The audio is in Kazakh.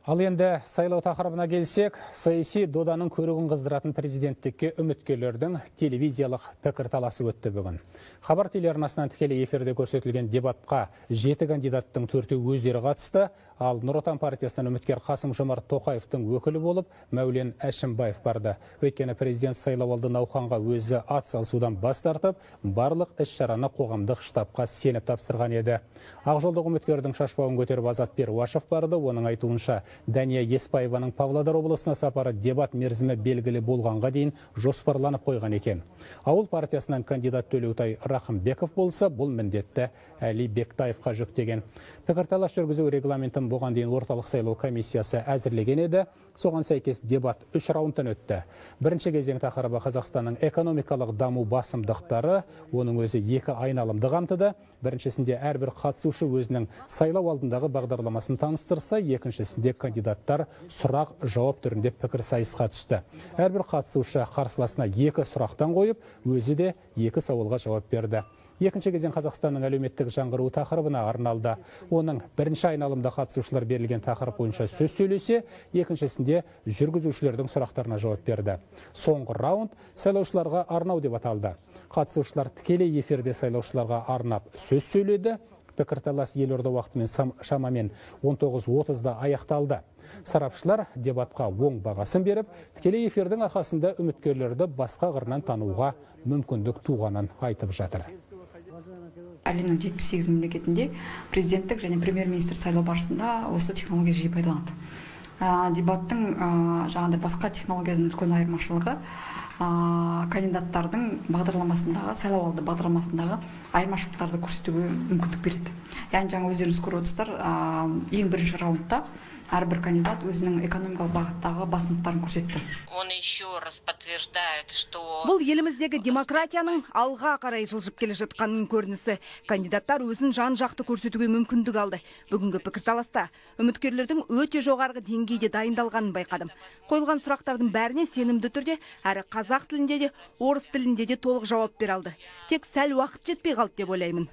Ал енді сайлау тақырыбына келсек, саяси доданың көрігін қыздыратын президенттікке үміткерлердің телевизиялық пікірталасы өтті бүгін. Хабар телеарнасынан тікелей эфирде көрсетілген дебатқа жеті кандидаттың төртеуі өздері қатысты, ал Нұр Отан партиясынан үміткер Қасым Жомарт Тоқаевтың өкілі болып Мәулен Әшімбаев барды. Өйткені президент сайлауалды науқанға өзі ат салысудан бас тартып, барлық іс-шараны қоғамдық штабқа сеніп тапсырған еді. Ақжолдық үміткердің шашбауын көтеріп, Азат Перуашев барды. Оның айтуынша, Дәния Еспаеваның Павлодар облысына сапары дебат мерзімі белгілі болғанға дейін жоспарланып қойған екен. Ауыл партиясынан кандидат Төлеутай Рахымбеков болса, бұл міндетті Әли Бектаевқа жүктеген. Пікірталас жүргізу регламентін бұған дейін Орталық сайлау комиссиясы әзірлеген еді. Соған сәйкес дебат үш раундтан өтті. Бірінші кезең тақырыбы — Қазақстанның экономикалық даму басымдықтары, оның өзі екі айналымды қамтыды. Біріншісінде әрбір қатысушы өзінің сайлау алдындағы бағдарламасын таныстырса, екіншісінде кандидаттар сұрақ жауап түрінде пікір сайысқа түсті. Әрбір қатысушы қарсыласына екі сұрақтан қойып, өзі де екі сауалға жауап берді. Екінші кезең Қазақстанның әлеуметтік жаңғыруы тақырыбына арналды. Оның бірінші айналымда қатысушылар берілген тақырып бойынша сөз сөйлесе, екіншісінде жүргізушілердің сұрақтарына жауап берді. Соңғы раунд сайлаушыларға арнау деп аталды. Қатысушылар тікелей эфирде сайлаушыларға арнап сөз сөйледі. Пікірталас елорда уақытымен шамамен 19.30-да аяқталды. Сарапшылар дебатқа оң бағасын беріп, тікелей эфирдің арқасында үміткерлерді басқа қырынан тануға мүмкіндік туғанын айтып жатыр. Әлемнің 78 мемлекетінде президенттік және премьер министр сайлау барысында осы технология жиі пайдаланады. Дебаттың жаңағыдай басқа технологиядан үлкен айырмашылығы — кандидаттардың бағдарламасындағы, сайлауалды бағдарламасындағы айырмашылықтарды көрсетуге мүмкіндік береді. Яғни жаңа өздеріңіз көріп отырсыздар, ең бірінші раундта әрбір кандидат өзінің экономикалық бағыттағы басымдықтарын көрсетті. Он еще раз подтверждает, что Бұл еліміздегі демократияның алға қарай жылжып келе жатқанының көрінісі. Кандидаттар өзін жан жақты көрсетуге мүмкіндік алды. Бүгінгі пікірталаста үміткерлердің өте жоғарғы деңгейде дайындалғанын байқадым. Қойылған сұрақтардың бәріне сенімді түрде әрі қазақ тілінде де, орыс тілінде де толық жауап бере алды. Тек сәл уақыт жетпей қалды деп ойлаймын.